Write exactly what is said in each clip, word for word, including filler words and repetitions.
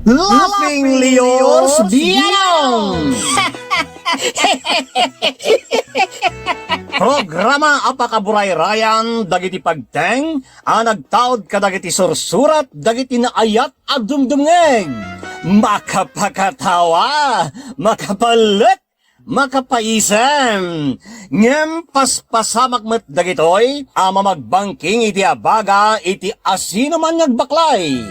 Laughing Leos Bianong! Programa a pakaburayrayan dagiti pagteng a nagtaud kadagiti sursurat dagiti naayat a dumdumngeg. Makapakatawa, makapalet, makapaisem. Ngem paspasamak met dagitoy a mamagbangking iti abaga iti asinoman nga agbaklay.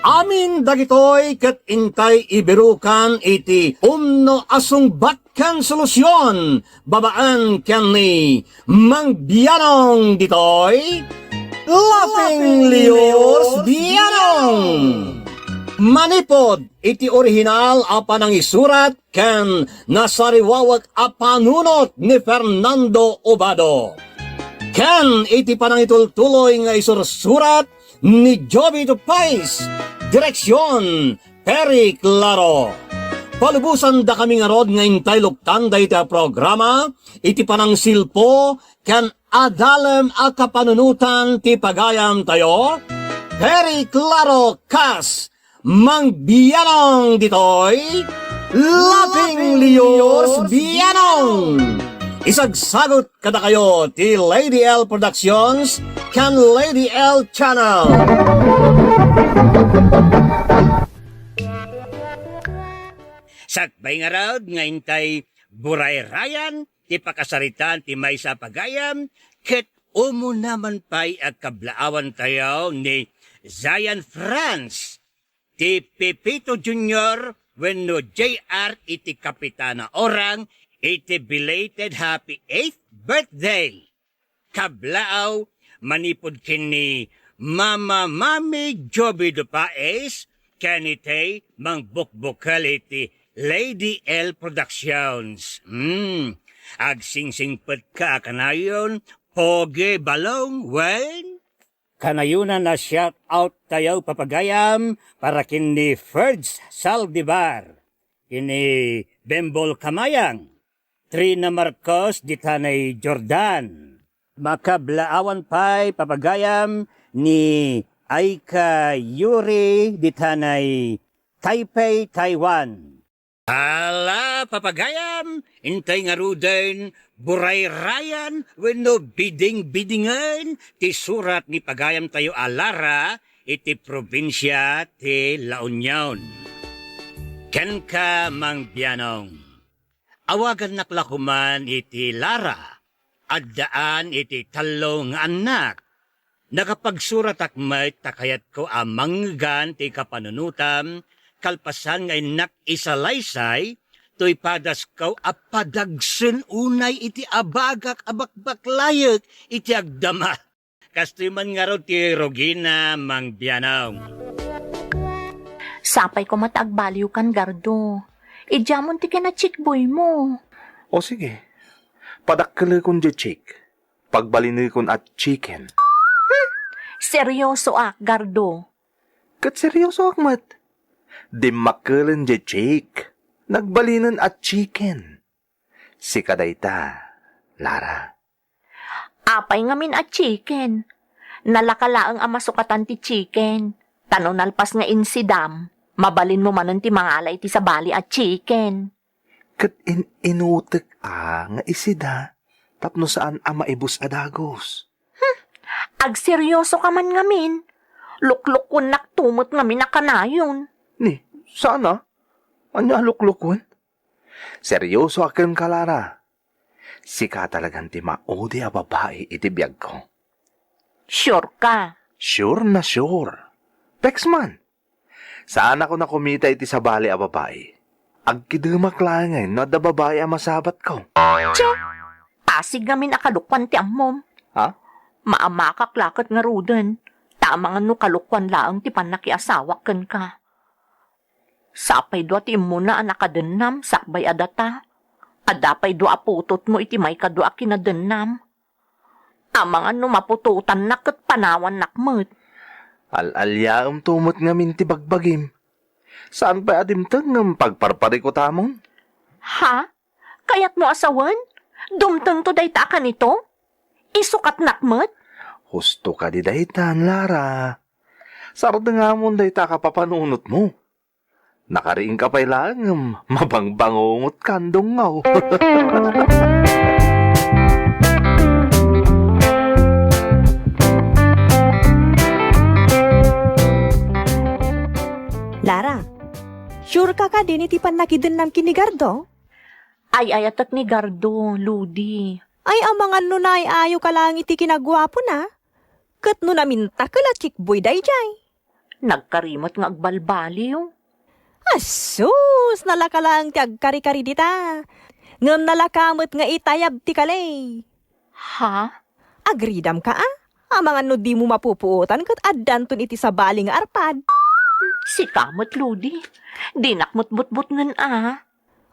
Amin dagitoy ket intay ibirukan iti umno a sungbat ken solusion babaen ken ni Mang Bianong ditoy Laughing Leos Bianong. Manipod iti orihinal a panangisurat ken nasariwawek a panunot ni Fernando Obado, ken iti panangitultuloy nga isursurat ni Jovito Pais, direksion, Perry Claro. Palubosandakami ngarud nga intay luktan dayta a programa iti panangsilpo ken adalem a kapanunotan ti pagayamtayo, Perry Claro kas Mang Bianong ditoy, Laughing Leos Bianong. Isagsagot kadakayo ti Lady L Productions ken Lady L Channel. Sakbay ngarud nga intay burayrayan ti pakasaritaan ti maysa a pagayam, ket umuna man pay a kablaawantayo ni Zion Franz, ti Pepito Junior wenno J R iti Kapitana Orang iti belated happy eighth birthday. Kablaaw, manipud ken ni Mama Mami Joby Dupais, ken itay mangbukbukel iti Lady L Productions. Hmm, agsingsingpetka a kanayon, Pogi Balong, wen? Kanayonan a shout out tayo, papagayam, para ken ni Ferds Saldivar, ken ni Bembol Kamayang, Trina Marcos ditanay Jordan. Makablaawan pay, papagayam, ni Aika Yuri ditanay Taipei, Taiwan. Ala, papagayam, intay ngaruden, burayrayan wenno bidingbidingen ti surat ni pagayamtayo a Lara iti probinsia ti La Union. Kenka, Mang Bianong. Awagannak la koman iti Lara. Addaan iti tallo nga annak. Nakapagsuratak met ta kayatko a mangngegan ti kapanunotam, kalpasan nga innak isalaysay toy padasko a padagsen unay iti abagak a bakbaklayek iti agdama. Kastoy man ngarud ti rugina, Mang Bianong. Sapay koma ta agbaliwkan, Gardo. Idiamon ti kinachikboymo. O sige, padakkelekon diay chick. Pagbalinekon a chicken. Seryosoak, Gardo. Ket seryosoak met. Dimmakkelen diay chick. Nagbalinen a chicken. Sika dayta, Lara. Apay ngamin a chicken? Nalaka laeng a masukatan ti chicken. Ta no nalpas nga insidam, mabalinmo manen ti mangala iti sabali a chicken. Ket in-inutek a nga isida tapno saan a maibus a dagus. Hmm, agseryosoka man ngamin. Luklukuennakto met ngamin a kanayon. Ni, saan a? Ania a luklukuen? Seryosoak kenka, Lara. Sika talagan ti maudi a babai iti biagko. Sure ka? Sure na sure. Text man. Saanakon a kumita iti sabali a babai. Agkidemak laengen no adda babai a masabatko. Tse! Pasig ngamin a kalukuan ti ammom. Ha? Maamakak la ket ngaruden, ta amangan no kalukuan laeng ti pannakiasawak kenka. Sapay dua ti immuna a nakadennam sakbay a data. Adda pay dua a putotmo iti maikadua a kinadennam. Amangan no maputotannak ket panawannak met. Al-aliaemto met ngamin ti bagbagim. Saan pay a dimteng ngem pagparparikutamon? Ha? Kayatmo a sawen? Dumtengto dayta a kanito? Isukatnak met? Husto kadi daytan, Lara. Sardengamon dayta a kapapanunotmo. Nakariingka pay laeng ngem mabangbangungotkan, dungngaw. Lara, sure ka kadi iti pannakidennam ken ni Gardo? Ay-ayatek ni Gardo, Lodi. Ay, amangan no naay-ayoka laeng iti kinaguapona. Ket no namintakel a chickboy daydiay. Nagkari met nga agbalbaliw. Asus, nalaka laeng ti agkarikari dita. Ngem nalaka met nga itayab ti kali. Ha? Agridamka a? Amangan no dimo mapupuotan ket addanton iti sabali nga arpad. Sika met, Lodi. Dinak met butbutngen a.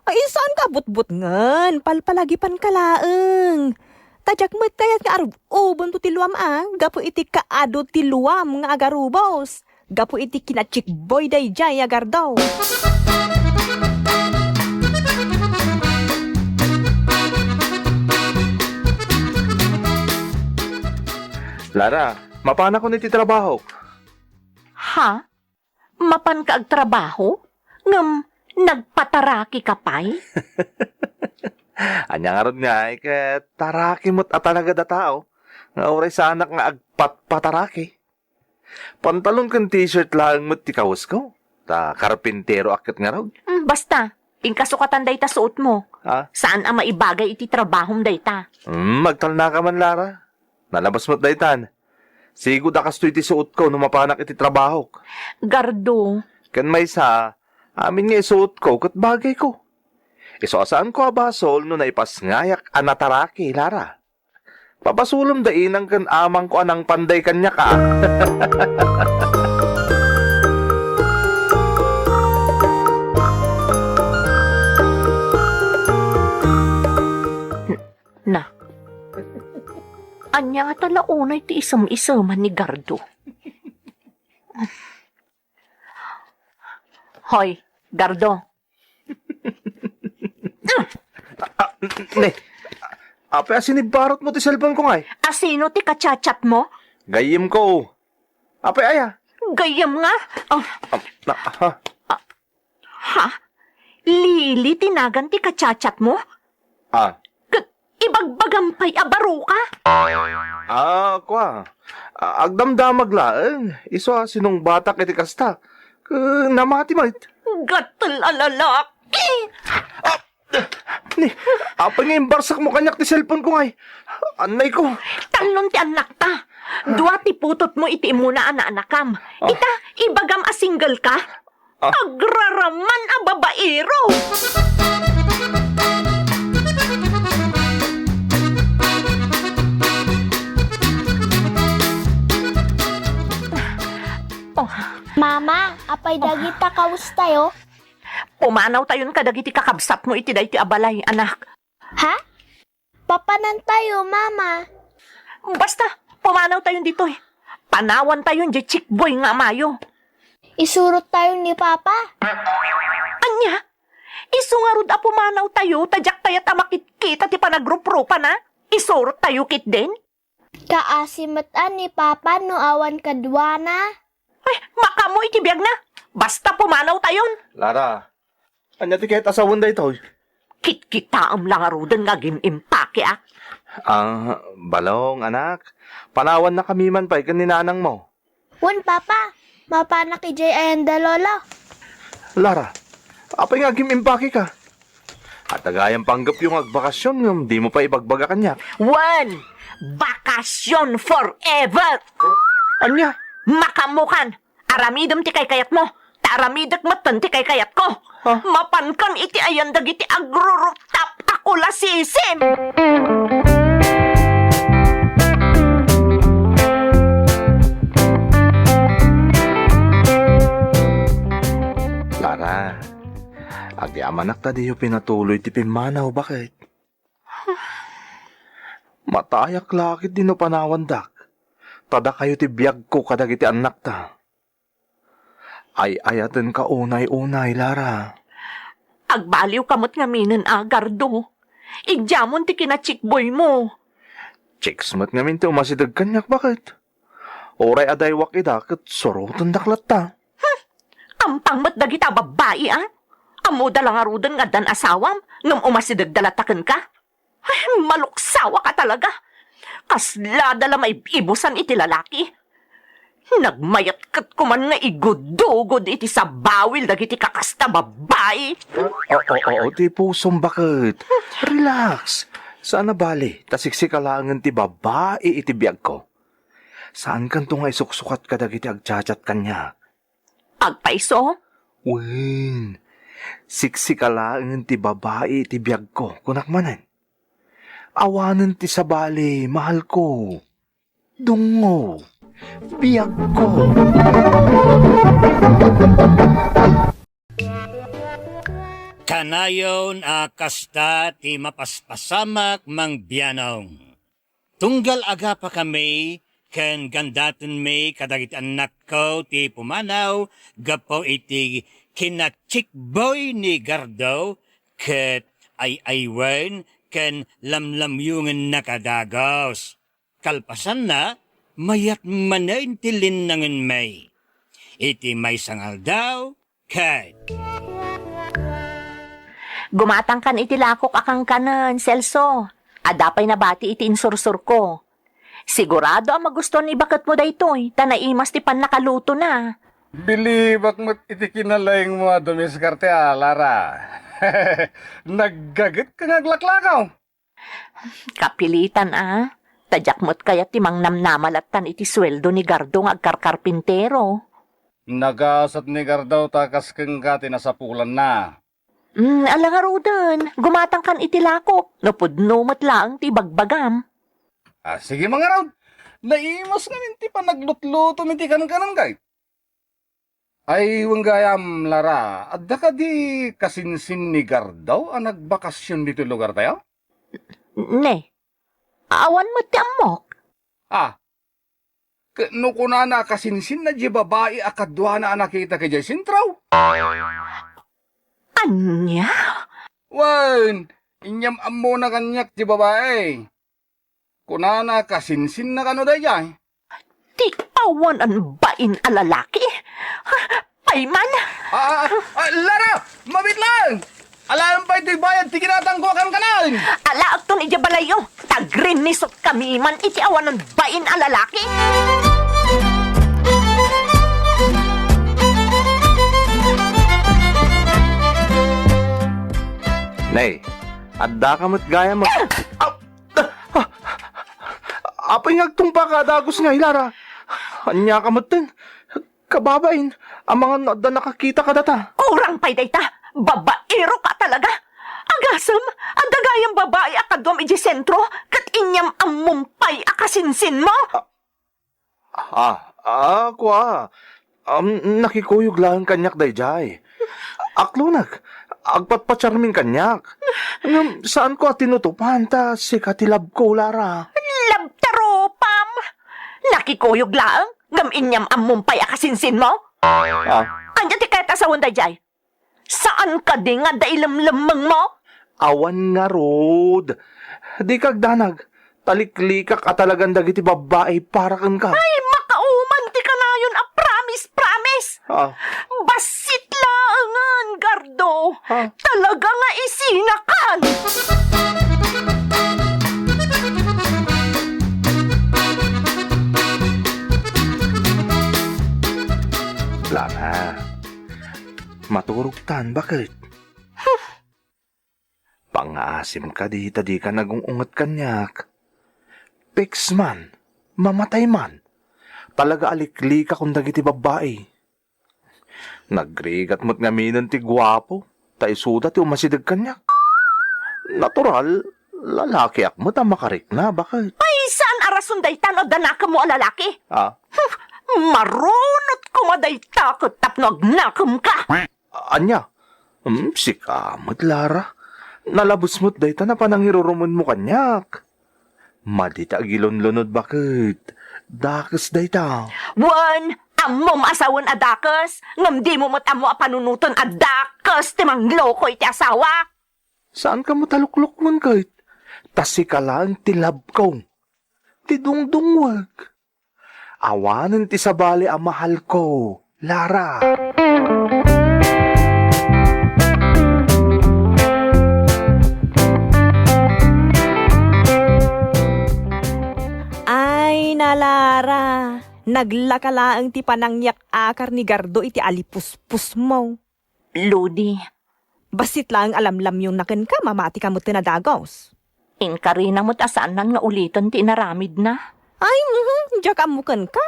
Ay, saanka a butbutngen, palpalagipanka laeng. Ta diak met kayat nga arub-ubonto ti luam a, gapu iti kaadu ti luam nga agarubos, gapu iti kinachickboy daydiay a Gardo. Lara, mapanakon iti trabahok. Ha? Mapanka agtrabaho? Ngem nagpatarakika pay? Ania ngarud ngay ket taraki met a talagad a tao nga uray saanak nga agpatpataraki. Pantalon ken t-shirt laeng met ti kawesko, ta karpinteroak ket ngarud. Mm, basta, inkasukatan dayta suotmo. Ah? Saan a maibagay iti trabahom dayta. Mm, agtalnaka man, Lara. Nalabas met daytan. Sigud a kastoy ti suotko no mapanak iti trabahok. Gardo. Ken maysa, amin nga isuotko ket bagayko. Isu a saanko a basol no naipasngayak a nataraki, Lara. Pabasolem da inang ken amangko a nangpanday kaniak a. Na. Ania ngata la unay ti isem-iseman ni Gardo? Hoy, Gardo. Ah, ne. Apay a sinibbarotmo ti cellphone ko ngay? Asino ti ka-chat-chatmo? Gayyemko. Apay aya? Gayyem nga? Ah. Ah, na, ha? Ha? Lily ti nagan ti ka-chat-chatmo? Ah. Ket ibagbagam pay a baroka? Ah, kua. Ah, agdamdamag laeng. Isu a sinungbatak iti kasta. Ket namati met. Gatel a lalaki! Ah, ni, apay nga imbarsakmo kaniak ti cellphone ko ngay? Annay ko. Talon ti annakta. Dua ti putotmo iti immuna a naanakam. Ah. Ita, ibagam a single ka? Ah. Agraraman a babaero! Oh. Mama, apay dagita kawestayo? Pumanawtayon kadagiti kakabsatmo iti daytoy a balay, anak. Ha? Papanantayo, Mama. Basta, pumanawtayon ditoy. Panawantayon diay chickboy nga amayo. Isurottayon ni Papa. Ania? Isu ngarud a pumanawtayo ta diak kayat a makitkita ti panagruprupana? Isurottayo ketdin? Kaasi met a ni Papa no awan kaduana. Ay, makaammo iti biagna. Basta pumanawtayon. Lara, ania ti ket a sawen daytoy? Kitkitaem la ngaruden nga agim-impakeak. Ah, balong, anak. Panawannakami man pay ken ni nanangmo. Wen, Papa. Mapanak idiay ayanda, Lolo. Lara, apay nga agim-impakeka? Adda gayam panggepyo nga agbakasyon ngem dimo pay ibagbaga kaniak. Wen, bakasyon forever! Ania? Makaammokan, aramidem ti kaykayatmo, ta aramidek metten ti kaykayatko. Ha? Mapankan iti ayan dagiti agruruktap a kulasisim. Lara, agyamanak ta diyo pinatuloy ti pimmanaw, baket? Matayak la ketdi no panawandak, ta dakayo ti biagko kadagiti annakta. Ay-ayatenka unay-unay, Lara. Agbaliwka met ngaminen, Gardo. Idiamon ti kinachickboymo. Chicks met ngamin ti umasideg kaniak, baket? Uray adaywak ida ket surotendak latta. Hmm. Ampang met dagita babbai, a? Ammoda la ngaruden nga addan asawam, ngem umasidegda latta kenka? Ay, maluksawaka talaga! Kaslada la maib-ibusan iti lalaki. Nagmayat ket koman nga igudugod iti sabawil dagiti kakasta babbai. Oo, oo, ti pusom baket. Relax. Saan a bale, ta siksika laengen ti babbai iti biagko. Saankanto nga isuksukat kadagiti agchat-chat kaniak. Agpayso? Wen, siksika laengen ti babbai iti biagko, kunak manen. Awanen ti sabali, mahalko. Dungo. Biagko. Kanayon a kasta ti mapaspasamak, Mang Bianong. Tunggal agapakami ken gandatenmi kadagiti annakko ti pumanaw gapu iti kinachikboy ni Gardo ket ay-aywen ken lamlamyungennaka dagus. Kalpasanna, mayat manen ti linnangenmi. Iti maysa nga aldaw, ket gumatangkan iti lakok a kankanen, Celso. Adda pay nabati iti insursurko. Sigurado a magustuan ni baketmo daytoy, ta naimas ti pannakalutona. Bilibak met iti kinalaingmo a dumiskarte a, Lara. Naggagetka nga aglaklakaw. Kapilitan a, ta diak met kayat ti mangnamnama lattan iti sueldo ni Gardo nga agkarkarpintero. Nagasat ni Gardo ta kas kenka ti nasapulanna. Mm, ala ngaruden, gumatangkan iti lakok, no pudno met laeng ti ibagbagam. Ah, sige, mangarud. Naimas ngamin ti panaglutlutom iti kankanen, kay. Ay, wen gayam, Lara, adda kadi kasinsin ni Gardo a nagbakasyon ditoy lugartayo? Ne, awan met ti ammok. Ah, ket no kunana a kasinsinna diay babai a kaduana a nakita idiay sentro? Ania? Wen, inyam-ammona kaniak diay babai. Kunana, kasinsinna kano daydiay? Ti awan a bain a lalaki? Payman! Ah, ah, ah, Lara! Mabit laeng! Alaem pay toy bayad ti ginatangko a kankanen! Alaekton idiay balayyo! Tagrinnisot kami man iti awan a bain a lalaki! Nay, adda ka met gayam. Ah! Ah! Apay nga agtungpaka a dagus ngay, Lara? Ania ka metten? Kababain, amangan no adda nakakita kadata. Kurang pay dayta! Babaero ka talaga! Agasem, adda gayam babai a kaduam idiay sentro, ket inyam-ammom pay a kasinsinmo? Ah, ah, kua. Um, nakikuyog laeng kaniak daydiay. Aklonek, agpatpatiarmin kaniak. Ngem saanko a tinutupan ta sika ti labko, Lara. Labtarupam! Nakikuyog laeng, ngem inyam-ammom pay a kasinsinmo? Ah. Ania ti kayat a sawen daydiay? Saan kadi nga adda ilemlemmengmo? Awan ngarud. Dika agdanag. Taliklikak a talagan dagiti babbai para kenka. Ay, makauman ti kanayon a promise, promise! Ah. Bassit laengen, Gardo! Ah. Talaga nga isinakan! Lara, maturogtan, baket? Pangngaasim kadi ta dika nagung-unget kaniak. Peks man, mamatay man, talaga a liklikakon dagiti babbai. Nagrigat met ngaminen ti guapo, ta isuda ti umasideg kaniak. Natural, lalakiak met a makarikna, baket? Ay, saan a rason dayta no adda nakemmo a lalaki? Ah? Hmm, marunot koma dayta ket tapno agnakemka. Ania? Hmm, sika met, Lara. Nalabes met dayta a panangirurumenmo kaniak. Madi ta agilunlunod, baket. Dakes dayta. Wen, ammom a sawen a dakes, ngem dimo met ammo a panunoten a dakes ti mangloko iti asawa. Saanka met a luklukmen, ket? Ta sika laeng ti labko, ti dungdungwek. Awanen ti sabali a mahalko, Lara. Ay, nalara, naglaka laeng ti panangyak-akar ni Gardo iti alipuspusmo. Lodi. Bassit laeng a lamlamyongna kenka, mamatika met ti nadagos. Inkarina met a saannan nga uliten ti inaramidna. Ay, mhm, diak ammo kenka.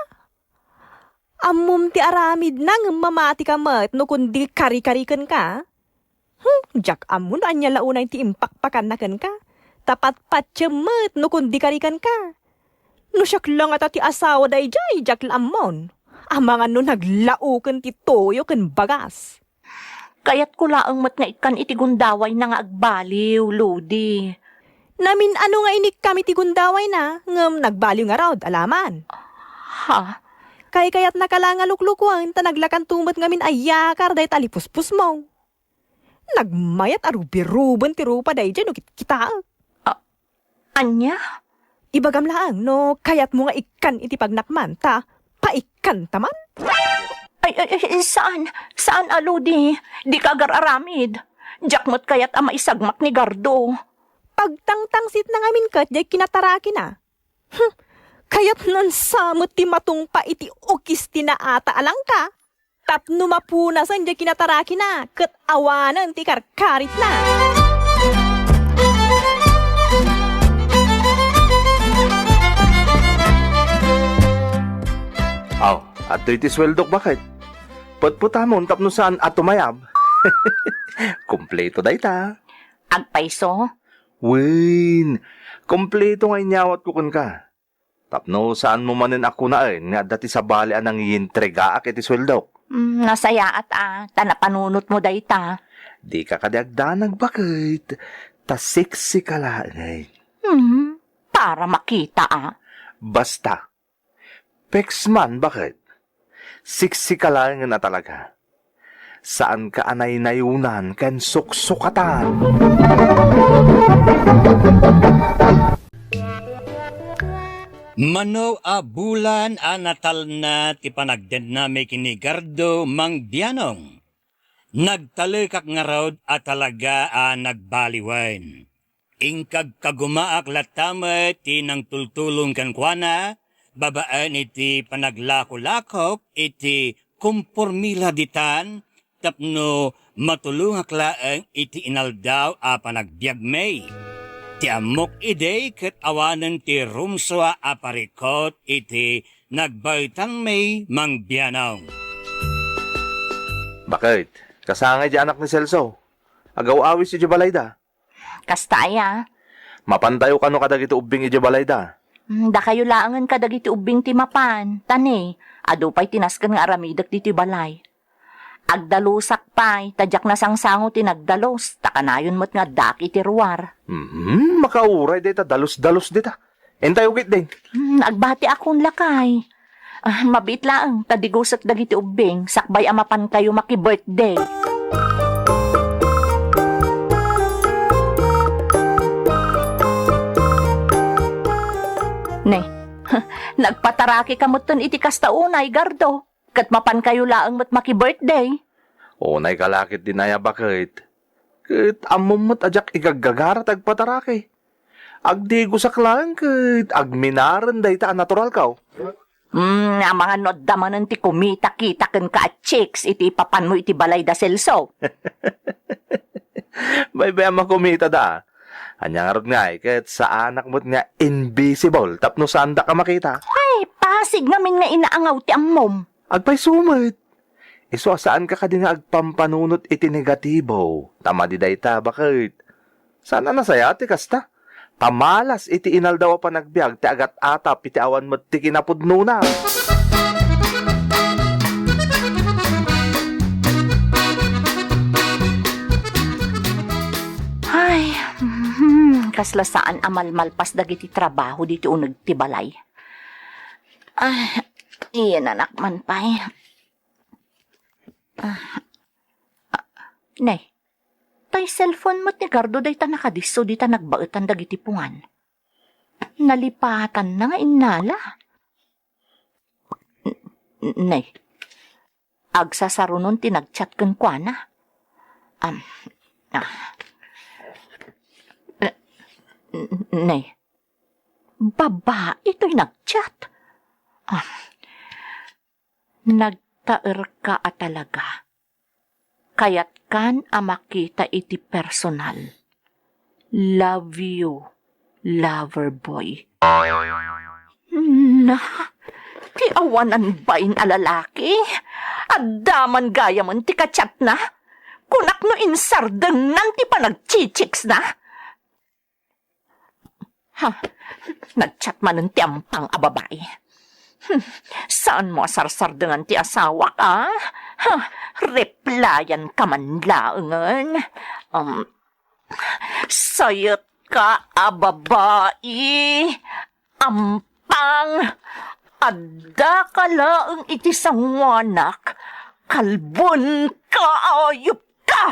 Ammom ti aramidna ngem mamatika met no kundi kari-kari kenka. Hmm, diak ammo no ania la unay ti impakpakanna kenka. Ta patpatiem met no kundi kari kenka. No siak la ngata ti asawa daydiay, diak la ammon. Amangan no naglaoken ti toyo ken bagas. Kayatko laeng met nga ikkan iti gundawayna nga agbaliw, Lodi. Namin-ano nga inikkam iti gundawayna, ngem nagbaliw ngarud, alaman. Ha? Kaykayatnaka la nga luklukuen, ta naglakanto met ngamin a yakar dayta a lipuspusmo. Nagmayat a rubiruben ti rupa daydiay no kitkitaek. A-, ania? Ibagam laeng no kayatmo nga ikkan iti pagnakman, ta paikkanta man. Ay, ay, ay, saan, saan a Lodi, dika agar-aramid. Diak met kayat a maisagmak ni Gardo. Pagtangtangsitna ngamin ket diay kinatarakina. Hmm, kayatnan sa met ti matungpa iti ukis ti naata a langka. Tapno mapunasen diay kinatarakina ket awanen ti karkaritna. Aw, adtoy ti sueldok, baket. Petpetamon tapno saan a tumayab. Kompleto dayta. Agpayso? Wen, kompleto nga inyawatko kenka. Tapno saanmo manen a kunaen nga adda ti sabali a nangiyintregaak iti sueldok. Mm, nasayaat a, ta napanunotmo dayta. Dika kadi agdanag, baket. Ta sexy ka laeng. Hmm, para makita a. Basta, pex man, baket. Sexy ka laengen a talaga. Saanka a naynayunan ken suksukatan. Mano a bulan a natalna ti panagdennami ken ni Gardo mangbianong. Nagtalekak ngarud a talaga a nagbaliwen. Inkagkagumaak latta met ti nangtultulong kenkuana babaen iti panaglako-lakok iti kompormila ditan tapno matulongak laeng iti inaldaw a panagbiagmi. Ti ammok idi ket awanen ti rumsua a parikot iti nagbaetangmi mangbianong. Baket, kasangay di anak ni Celso. Agaw-awis iti balayda. Kasta aya? Mapantayo kano kadagiti ubbing iti balayda. Mm, dakayo laengen kadagiti ubbing ti mapan. Ta ni, adu pay ti nasken nga aramidek ditoy balay. Agdalusak pay, ta diak nasangsango ti nagdalus, ta kanayon met nga addaak iti ruar. Mhm, makauray dayta dalus-dalus dita. Intayo ketdi. Hmm, agbatiakon lakay. Ah, mabiit laeng, ta digusek dagiti ubbing, sakbay a mapankayo maki-birthday. Ne, nagpataraki ka metten iti kasta unay, Gardo. Ket mapankayo laeng met maki-birthday. Unay ka la ketdi aya, baket. Ket ammom met a diak igaggagara ti agpataraki. Agdigosak laeng ket agminaren dayta a naturalko. Hmm, amangan no adda manen ti kumita-kita kenka a chicks iti ipapanmo iti balay da Celso. Baybay a makumitada. Ania ngarud ngay, ket saanak met nga invisible tapno saandak a makita? Ay, pasig ngamin nga inaangaw ti ammom. Agpayso met. Isu a saanka kadi nga agpampanunot iti negatibo, ta madi dayta, baket. Saan a nasayaat ti kasta? Ta malas iti inaldaw a panagbiag ti agat-atap iti awan met ti kinapudnona. Ay, mhm, kasla saan a malmalpas dagiti trabaho ditoy uneg ti balay. Ay, iyan anak man pay. Ah, ah, ne, tay cellphone met ni Gardo dayta nakadisso dita nagbaetan dagiti pungan. Nalipatanna nga innala. N-, n-, ne, agsasarunon ti nag-chat kenkuana. Am, ah. N-, n-, ne. Babai toy nag-chat. Ah. Nagtaerka a talaga. Kayatkan a makita iti personal. Love you, lover boy. Na, ti awanan bain a lalaki? Adda man gayamen ti ka-chatna? Kunak no insardengnan ti panagchichiksna? Ha, nag-chat manen ti ampang a babai. Hmm, saanmo a sarsardengan ti asawak, a? Ha, replyan ka man laengen. Um, sayet ka a babai, ampang, adda ka laeng iti sanguanak, kalbon ka, ayup ka!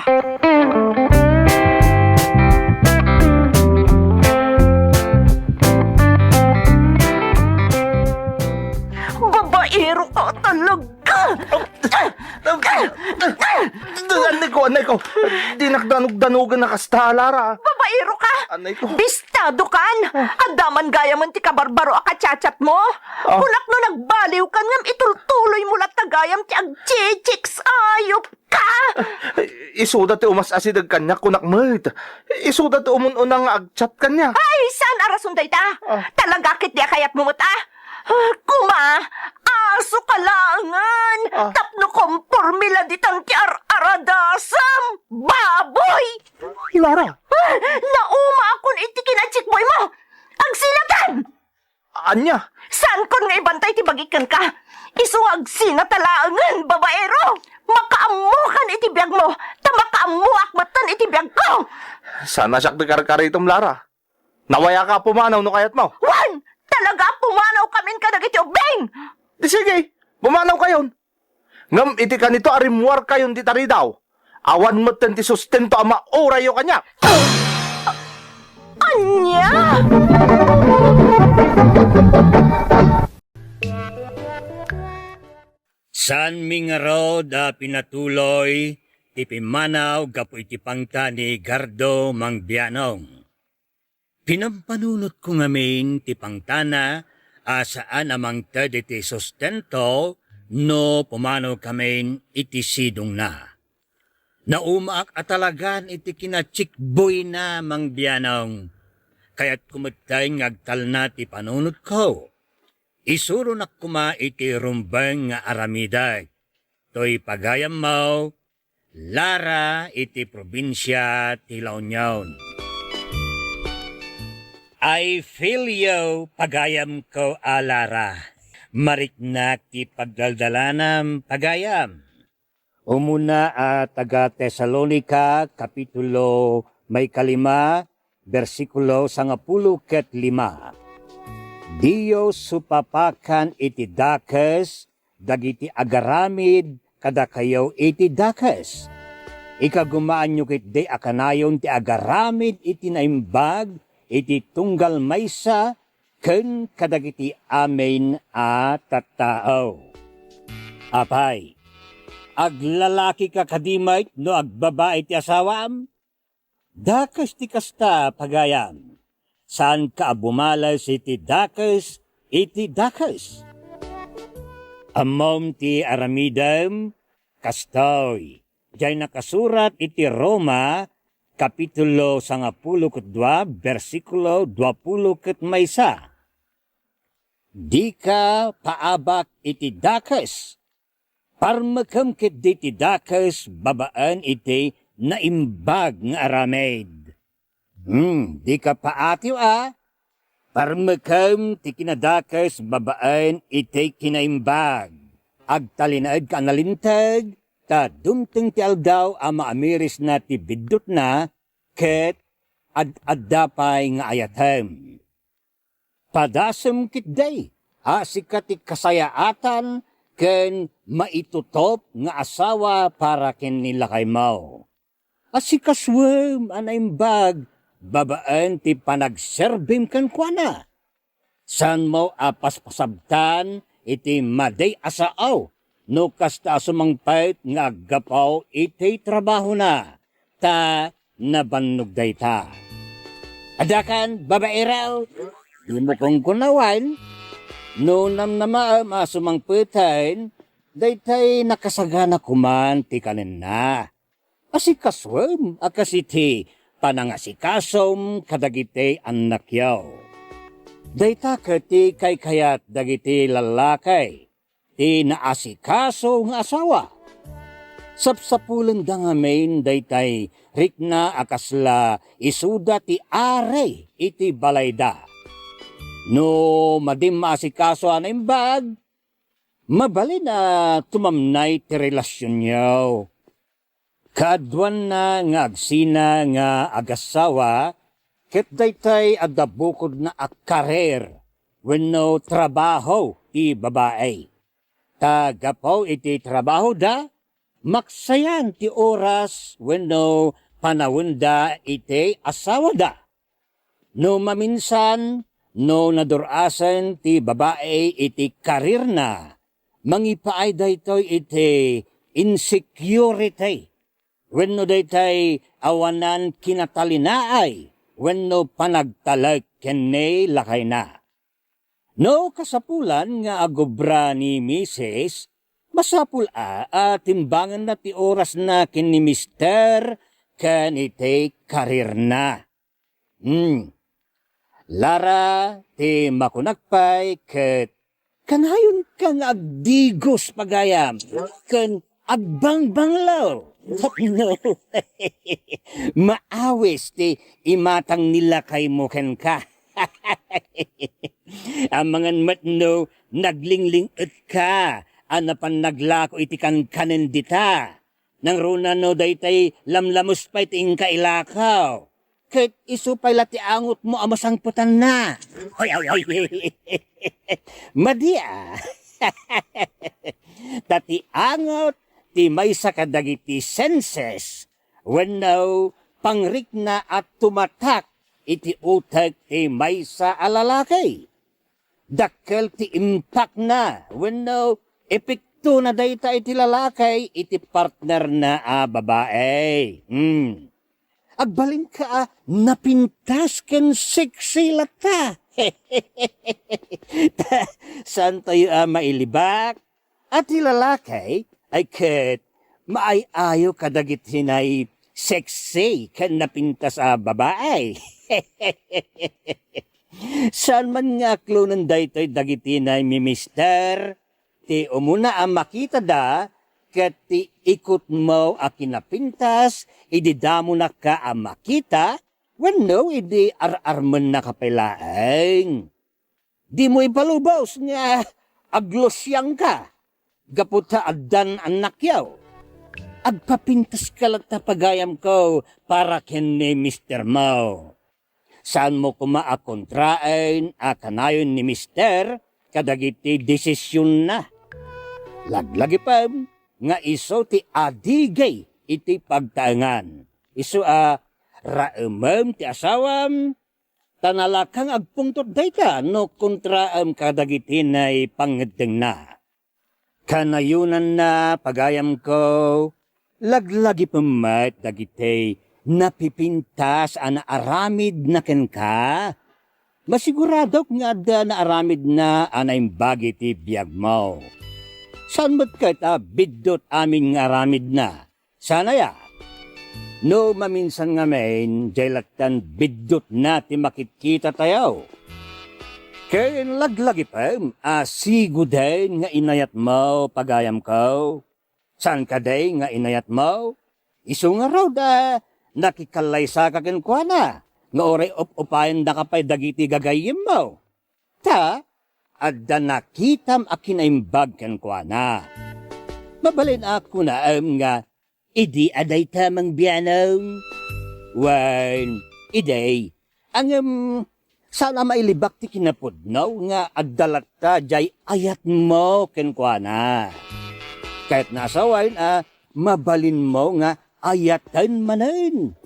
Babaero ka talaga! Anay ko, anay ko. Dinak danug-danugan a kasta, Lara. Babaero ka! Anay ko. Bistado kan! Adda man gayamen ti kabarbaro a ka-chat-chat mo. Ah. Kunak no nagbaliw kan ngem itultuloy mo latta gayam ti agchichiks, ayup ka! Isuda ti umas-asideg kaniak, kunak met. Isuda ti umun-una nga ag-chat kaniak. Ay, saan a rason dayta? Ah. Talaga ketdi a kayatmo met, a? Ah, kuma, aso ka laengen. Ah. Tapno komporme la ditan ti ar-aradasam. Baboy! Lara. Ah, naumaakon iti kinachikboy mo. Agsinatan! Ania? Saankon nga ibantay ti bagik kenka. Isu nga agsinata laengen, babaero! Makaammokan iti biagmo, ta makaammoak metten iti biagko! Saan a siak ti karkaritom, Lara. Nawayaka a pumanaw no kayatmo. Wen! Talaga a pumanawkamin kadagiti ubbing! Di sige, pumanawkayon. Ngem iti kanito a rimmuarkayon ti taridaw, awan metten ti sustento a maurayyo kaniak. Ania? Saanmi ngarud a pinatuloy ti pimmanaw gapu iti pangta ni Gardo Mangbianong. Pinampanunotko ngamin ti pangtana a saan a mangted iti sustento no pumanawkamin iti sidongna. Naumaak a talagan iti kinachikboyna, Mangbianong. Kayatko metten nga agtalna ti panunotko. Isuronak koma iti rumbeng nga aramidek. Toy pagayammo, Lara iti probinsia ti La Union. I feel you, pagayamko a Lara. Mariknak ti pagdaldalanam, pagayam. Umuna a taga-Tesalonica, kapitulo maykalima, bersikulo sangapulo ket lima. Diyo supapakan iti dakes dagiti agaramid kadakayo iti dakes. Ikagumaanyo ketdi a kanayon ti agaramid iti naimbag iti tunggal maysa ken kadagiti amin a tattao. Apay, aglalakika kadi met no agbabai ti asawam? Dakes ti kasta, pagayam. Saanka a bumales iti dakes iti dakes. Ammom ti aramidem, kastoy, diay nakasurat iti Roma, kapitulo sangapulo ket dua, bersikulo duapulo ket maysa. Dika paabak iti dakes. Parmekem ketdi ti dakes babaen iti naimbag nga aramid. Hmm, dika paatiw a. Parmekem ti kinadakes babaen iti kinaimbag. Agtalinaedka a nalinteg, ta dumteng ti aldaw a maamirisna ti biddutna, ket ad-adda pay nga ayatem. Padasem ketdi a sika ti kasayaatan ken maitutop nga asawa para ken ni lakaymo. Asikasuem a naimbag babaen ti panagserbim kenkuana. Saanmo a paspasabtan iti madi a sao no kasta a sumangpet nga aggapu iti trabahona, ta nabannog dayta. Adakan, babaero, dimo kunkunawan, no namnamaem a sumangpeten, daytay nakasagana koman ti kanenna. Asikasuem a kas iti panangasikasom kadagiti annakyo. Dayta ket ti kaykayat dagiti lallaki, ti naasikaso nga asawa. Sapsapulenda ngamin daytay rikna a kasla isuda ti ari iti balayda. No madim maasikaso a naimbag, mabalin a tumamnay ti relasionyo. Kaaduanna nga agsina nga agassawa ket daytay adda bukodna a karir wenno trabaho ti babai. Ta gapu iti trabahoda, maksayan ti oras wenno panawenda iti asawada. No maminsan, no nadur-asen ti babai iti karirna, mangipaay daytoy iti insecurity wenno daytay awanan kinatalinaay wenno panagtalek ken ni lakayna. No kasapulan nga agobra ni misis, masapul a, a timbangenna ti orasna ken ni mister ken iti karirna. Hmm. Lara ti makunak pay ket kanayonka nga agdigos pagayam ken agbangbanglo tapno maawis ti imatang ni lakaymo kenka. Amangan met no naglingling-etka a napan naglako iti kankanen dita. Nangruna no daytay lamlamus pay ti inka ilakaw, ket isu pay la ti angotmo a masangpetanna. Hoy, hoy, hoy. Madi a. Ta ti angot ti maysa kadagiti senses wenno pangrikna a tumatak iti utek ti maysa a lalaki. Dakkel ti impakna wenno epektona dayta iti lalaki iti partnerna a babai. Hmm. Agbalinka a napintas ken sexy latta. Ta, saantayo a mailibak a ti lalaki ay ket maay-ayo kadagiti nay sexy ken napintas a babai. Saan man nga aklonen daytoy dagiti nay mimister ti umuna a makitada ket ti ikutmo a kinapintas idi damonaka a makita wenno idi ar-armennaka pay laeng. Dimo ipalubos nga aglusiangka gapu ta addan annakyo. Agpapintaska latta pagayamko para ken ni mistermo. Saanmo koma a kontraen a kanayon ni mister kadagiti desisionna. Laglagipem nga isu ti adigay iti pagtaengan. Isu a raemem ti asawam, ta nalakang agpungtot dayta no kontraem kadagiti nay pangngeddengna. Kanayonanna, pagayamko, laglagipem met dagiti napipintas a naaramidna kenka. Masiguradok nga adda naaramidna a naimbag iti biagmo. Saan met ket a biddut amin nga aramidna. Saan aya? No maminsan ngamin, diay lattan biddutna ti makitkitatayo. Ken laglagipem a siguden nga inayatmo, pagayamko. Saan kadi nga inayatmo? Isu ngarud a nakikallaysaka kenkuana nga uray up-upayendaka pay dagiti gagayyemmo. Ta adda nakitam a kinaimbag kenkuana. Mabalin a kunaem nga, "Idi a dayta, Mang Bianong?" Wen, "Idi." Ngem saan a mailibak ti kinapudno nga adda latta diay ayatmo kenkuana. Kayatna a sawen a mabalinmo nga ayaten manen.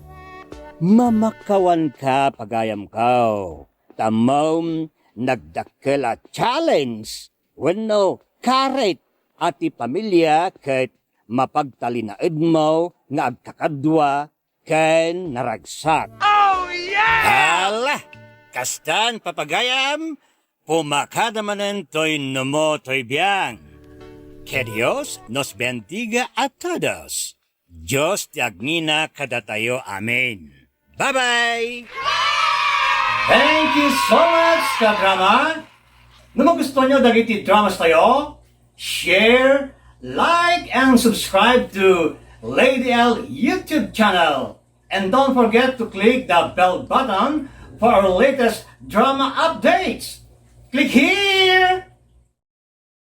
Mamakawanka, pagayamko. Ta ammom, nagdakkel a challenge wenno karit a ti pamilia ket mapagtalinaedmo nga agkakadua ken naragsak. Oh, yeah! Ala! Kastan, papagayam, pumakada manen toy numo toy biang. Que Dios nos bendiga a todos. Dios ti agngina kadatayo. Amen. Bye-bye! Thank you so much, kadrama! No magusto nyo dagiti dramas tayo, share, like, and subscribe to Lady L YouTube channel. And don't forget to click the bell button for our latest drama updates. Click here!